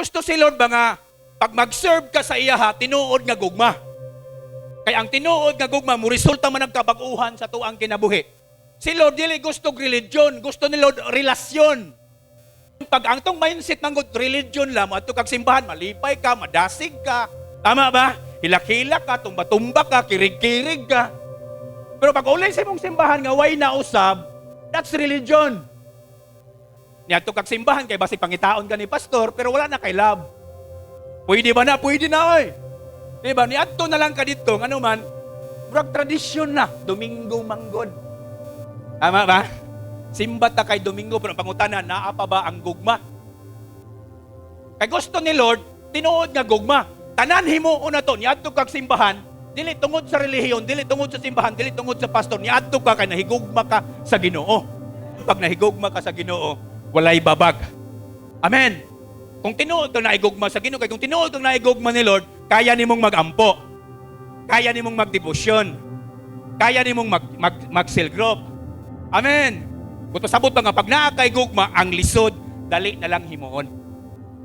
Gusto si Lord ba nga pag mag-serve ka sa iya ha, tinuod nga gugma. Kay ang tinuod nga gugma mo resulta man ang kabag-uhan sa tuang kinabuhi. Si Lord dili gusto religion, gusto ni Lord relasyon. Pag ang tong mindset man gud religion lang, moadto kag simbahan, malipay ka, madasig ka. Tama ba? Hilak-hilak ka, tumba-tumba ka, kirig-kirig ka. Pero pag ulay sa imong simbahan nga way na usab, that's religion. Niadto kag simbahan kay basig pangitaon ka ni pastor, pero wala na kay love. Pwede ba na? Pwede na oy. Di ba? Niadto na lang ka dito, ano man, murag tradisyon na, Domingo manggod. Tama ba? Simba ta kay Domingo, pero ang pangutana, naa pa ba ang gugma? Kay gusto ni Lord, tinuod nga gugma. Tanan himuon na to, niadto kag simbahan, dili tungod sa relihiyon, dili tungod sa simbahan, dili tungod sa pastor, niadto ka kay nahigugma ka sa Ginoo. Pag nahigugma ka sa Ginoo, walay babag. Amen. Kung tinuod kang naigugma sa Ginoo, kay kung tinuod kang naigugma ni Lord, kaya nimong magampo. Kaya nimong magdebosyon. Kaya nimong mag mag group. Amen. Kung pasabot ba nga pag naa kay gugma, ang lisod dali na lang himuon.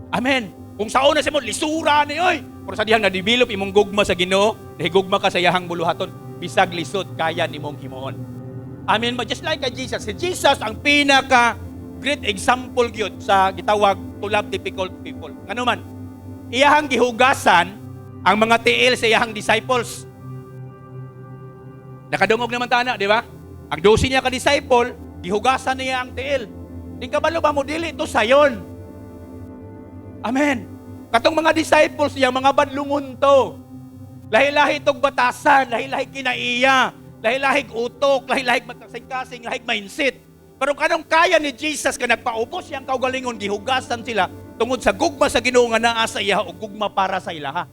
Amen. Kung sa una sa mo lisura ni oy. Pero sa dihang na-develop imong gugma sa Ginoo, nahigugma ka sa iyahang buluhaton, bisag lisod kaya nimong himuon. Amen ba? Just like kay Jesus. Si Jesus ang pinaka great example gyud sa gitawag to love difficult people. Ngano man, iyahang gihugasan ang mga tiil sa iyahang disciples. Nakadungog naman tana, di ba? Ang 12 niya ka disciple, gihugasan niya ang tiil. Din kabalo ba mo dili to sayon? Amen. Katong mga disciples niya, mga badlungon to. Lahi-lahi tog batasan, lahi-lahi kinaiya, lahi-lahi utok, lahi-lahi magkasing-kasing, lahi mindset. Pero kanong kaya ni Jesus ka nagpaubos siyang kaugalingon, gihugasan sila tungod sa gugma sa Ginoo nga naa sa iya o gugma para sa ilaha.